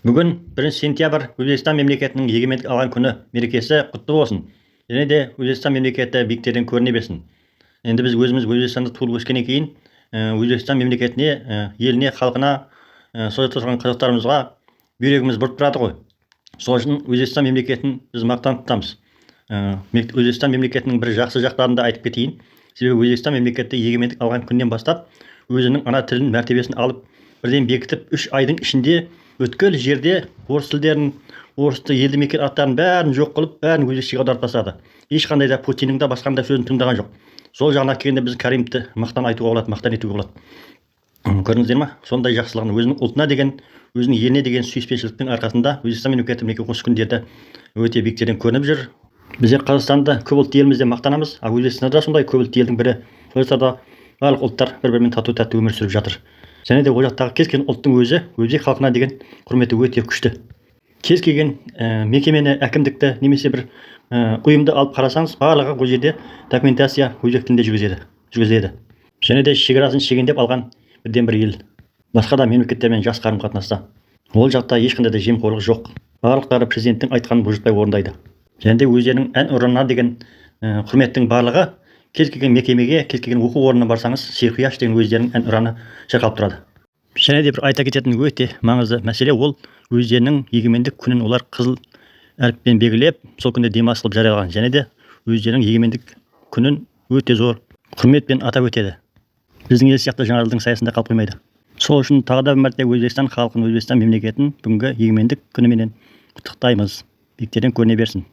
Бүгін 1 сентябрь, Өзбекстан мемлекетінің егемендік алған күні мерекесі құтты болсын және де Өзбекстан мемлекеті биіктерден көріне берсін. Енді біз өзіміз Өзбекстанда туылып өскеннен кейін Өзбекстан мемлекетіне, еліне, халқына, сол жақта тұрған қазақтарымызға бүйрегіміз бұрып тұрады ғой. Сол үшін Өзбекстан мемлекетін біз мақтан тұтамыз. Өзбекстан мемлекетінің бір жақсы жақтарын да айтып кетейін. Себебі Өзбекстан мемлекеті егемендік алған күннен бастап өзінің ана тілін, мәртебесін алып, бірден бекітіп, 3 айдың ішінде бүткіл жерде орыс тілдерін, орысты елді мекен аттарын бәрін жоқ қылып, бәрін өзбекшеге аударып тастады. Ешқандай да Путиннің да, басқаның да сөзін тыңдаған жоқ. Сол жағына келгенде біз Каримовті мақтан айтуға болады, мақтан етуге болады. Көрдіңіздер ма, сондай жақсылығын, өзінің ұлтына деген, өзінің еліне деген сүйіспеншіліктің арқасында Өзбекстан мемлекеті мінекей осы күндерде өте биіктерден көрініп жүр. Біздер Қазақстанда көп ұлтты еліміз деп мақтанамыз, ал Өзбекстанда да сондай көп ұлтты елдің бірі. Сол жақта да барлық ұлттар бір бірімен тату тәтті өмір сүріп жатыр. Және де ол жақтағы кез келген ұлттың өзі өзбек халқына деген құрметі өте күшті. Кез келген мекемені, әкімдікті немесе бір ұйымды алып қарасаңыз, барлығы ол жерде документация өзбек тілінде жүргізіледі. Және де шекарасын шегендеп алған бірден бір ел. Басқа да мемлекеттермен жақсы қарым қатынаста. Ол жақта ешқандай да жемқорлық жоқ, барлықтары президенттің айтқанын бұлжытпай орындайды. Және де өздерінің ән ұранына деген құрметтің барлығы кез келген мекемеге, кез келген оқу орнына барсаңыз, «Серқұяш» деген өздерінің ән ұраны шырқалып тұрады. Және де бір айта кететін өте маңызды мәселе, ол өздерінің егемендік күнін олар қызыл әріппен белгілеп, сол күнде демалыс қылып жариялаған. Және де өздерінің егемендік күнін өте зор құрметпен атап өтеді. Біздің ел сияқты жаңа жылдың саясында қалып қоймайды. Сол үшін тағы да бір мәрте Өзбекстан халқын, Өзбекстан мемлекетін бүгінгі егемендік күніменен құттықтаймыз. Биіктерден көріне берсін.